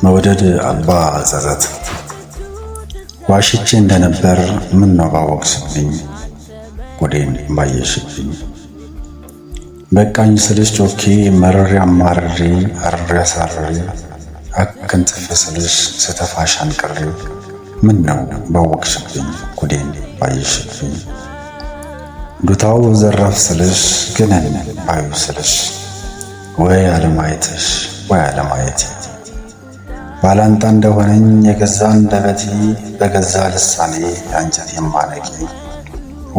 መውደድ አባ ጸጸት። ዋሽቼ እንደነበር ምነው ባወቅሽብኝ፣ ጉዴን ባየሽብኝ። በቃኝ ስልሽ ጮኬ፣ መርሬ አማርሬ፣ አርሬ አሳርሬ፣ አክንጥፍ ስልሽ ስተፋሽ አንቅሬ፣ ምነው ባወቅሽብኝ፣ ጉዴን ባየሽብኝ። ዱታው ዘራፍ ስልሽ፣ ግነን ባዩ ስልሽ፣ ወይ አለማየትሽ ወይ አለማየቴ። ባላንጣ እንደሆነኝ የገዛ አንደበቴ፣ በገዛ ልሳኔ አንጀቴን ማነቂ፣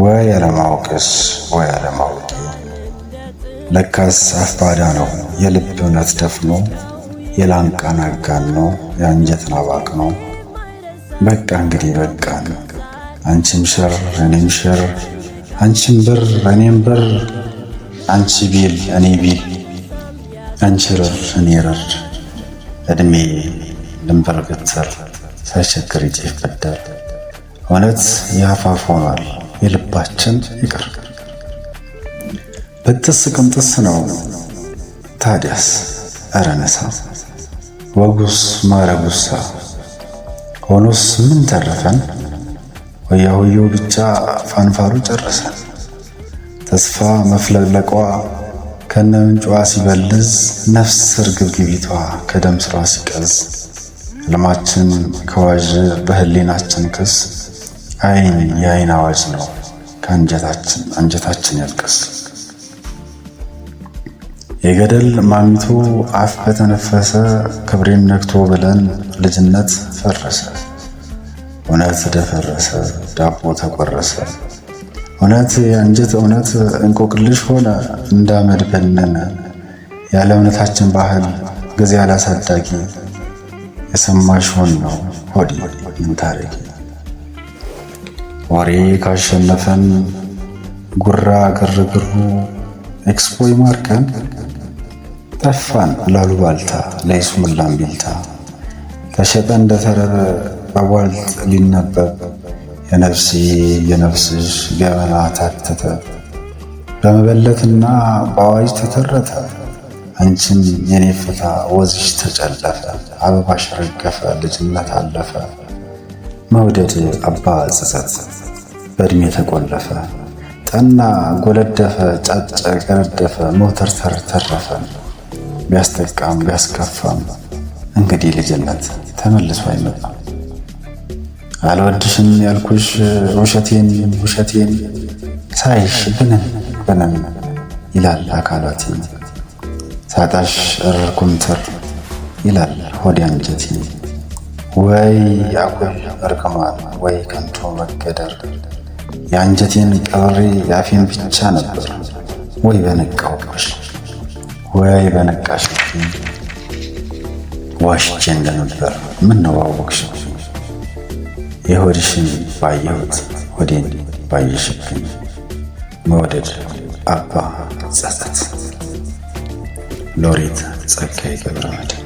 ወይ አለማወቅሽ ወይ አለማወቄ። ለካስ አፍ ባዳ ነው የልብ እውነት ደፍኖ፣ የላንቃን አጋኖ፣ የአንጀትን አባክኖ። በቃ እንግዲህ በቃን፣ አንቺም ሸር እኔም ሸር፣ አንቺም ብር እኔም ብር፣ አንቺ ቢል እኔ ቢል፣ አንቺ ርር እኔ ርር፣ እድሜ ድንበር ግትር ሳይቸግር ይጤፍ በደር። እውነት የአፋፍ ሆኗል የልባችን ይቅር። ብጥስ ቅንጥስ ነው ታዲያስ እረነሳ፣ ወጉስ ማረጉሳ ሆኖስ ምን ተረፈን? ሆያ ሆየው ብቻ ፋንፋሩ ጨረሰን። ተስፋ መፍለቅለቋ ከነምንጯ ሲበልዝ፣ ነፍስ እርግብግቢቷ ከደም ስሯ ሲቀዝ፣ ሕልማችን ከዋዥ በህሊናችን ክስ፣ አይን የአይን አዋጅ ነው ከአንጀታችን አንጀታችን ያልቅስ። የገደል ማሚቶ አፍ በተነፈሰ፣ ክብሬን ነክቶ ብለን ልጅነት ፈረሰ። እውነት ደፈረሰ፣ ዳቦ ተቆረሰ። እውነት የአንጀት እውነት እንቆቅልሽ ሆነ እንዳመድ በነነ። ያለ እውነታችን ባህል ጊዜ አላሳዳጊ፣ የሰማሽ ሆን ነው ሆዴ ምን ታረጊ። ወሬ ካሸነፈን ጉራ ግርግሩ ኤክስፖ ይማርከን፣ ጠፋን ላሉባልታ ለይስሙላም ቢልታ፣ ተሸጠ እንደተረበ በቧልጥ ሊነበብ፣ የነፍሴ የነፍስሽ ገበና ታተተ፣ በመበለትና በአዋጅ ተተረተ። አንቺም የኔ ፍታ ወዝሽ ተጨለፈ፣ አበባሽ ረገፈ፣ ልጅነት አለፈ። መውደድ አባ ጸጸት በእድሜ ተቆለፈ፣ ጠና ጎለደፈ፣ ጫጨ ገረደፈ፣ መውተርተር ተረፈ። ቢያስጠቃም ቢያስከፋም እንግዲህ ልጅነት ተመልሶ አይመጣም። አልወድሽም ያልኩሽ ውሸቴን ውሸቴን፣ ሳይሽ ብንን ብንን ይላል አካላቴ፣ ሳጣሽ እርር ኩምትር ይላል ሆዴ አንጀቴ። ወይ አጉል እርግማን ወይ ከንቱ መገደር፣ የአንጀቴን ቀብሬ የአፌን ብቻ ነበር። ወይ በነቃሁብሽ ወይ በነቃሽብኝ፣ ዋሽቼ እንደነበር ምነው ባወቅሽብኝ። የሆድሽን ባየሁት ሆዴን ባየሽብኝ። መውደድ አባ ጸጸት። ሎሬት ጸጋዬ ገብረመድኅን።